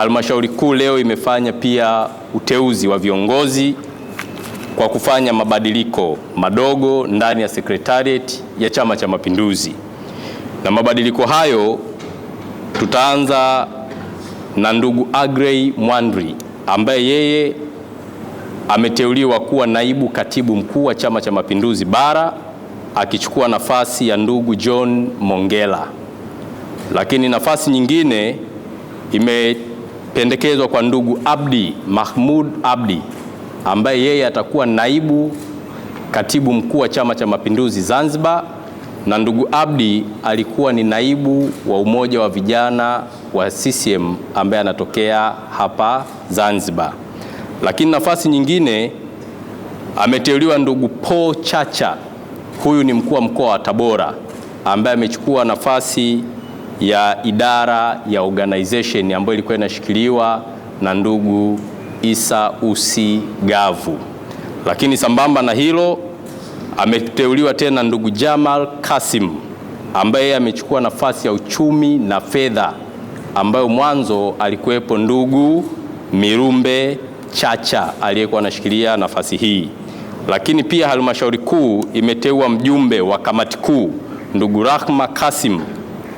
Halmashauri Kuu leo imefanya pia uteuzi wa viongozi kwa kufanya mabadiliko madogo ndani ya Secretariat ya Chama cha Mapinduzi. Na mabadiliko hayo tutaanza na ndugu Agrey Mwandri ambaye yeye ameteuliwa kuwa naibu katibu mkuu wa Chama cha Mapinduzi Bara, akichukua nafasi ya ndugu John Mongella. Lakini nafasi nyingine imependekezwa kwa ndugu Abdi Mahmud Abdi ambaye yeye atakuwa naibu katibu mkuu wa Chama cha Mapinduzi Zanzibar, na ndugu Abdi alikuwa ni naibu wa umoja wa vijana wa CCM ambaye anatokea hapa Zanzibar. Lakini nafasi nyingine ameteuliwa ndugu Paul Chacha, huyu ni mkuu wa mkoa wa Tabora ambaye amechukua nafasi ya idara ya organization ambayo ilikuwa inashikiliwa na ndugu Isa Usi Gavu. Lakini sambamba na hilo ameteuliwa tena ndugu Jamal Kasim ambaye amechukua nafasi ya uchumi na fedha ambayo mwanzo alikuwepo ndugu Mirumbe Chacha aliyekuwa anashikilia nafasi hii. Lakini pia halmashauri kuu imeteua mjumbe wa kamati kuu ndugu Rahma Kasim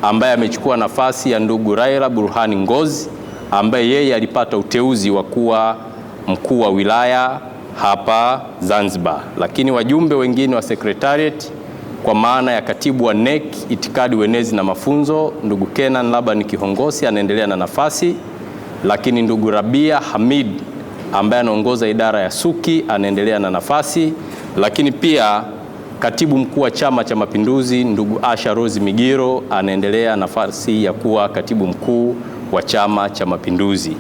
ambaye amechukua nafasi ya ndugu Raila Burhani Ngozi ambaye yeye alipata uteuzi wa kuwa mkuu wa wilaya hapa Zanzibar. Lakini wajumbe wengine wa secretariat kwa maana ya katibu wa NEC itikadi, uenezi na mafunzo ndugu Kenan Laban Kihongosi anaendelea na nafasi, lakini ndugu Rabia Hamid ambaye anaongoza idara ya Suki anaendelea na nafasi, lakini pia katibu mkuu wa Chama cha Mapinduzi ndugu Asha Rose Migiro anaendelea nafasi ya kuwa katibu mkuu wa Chama cha Mapinduzi.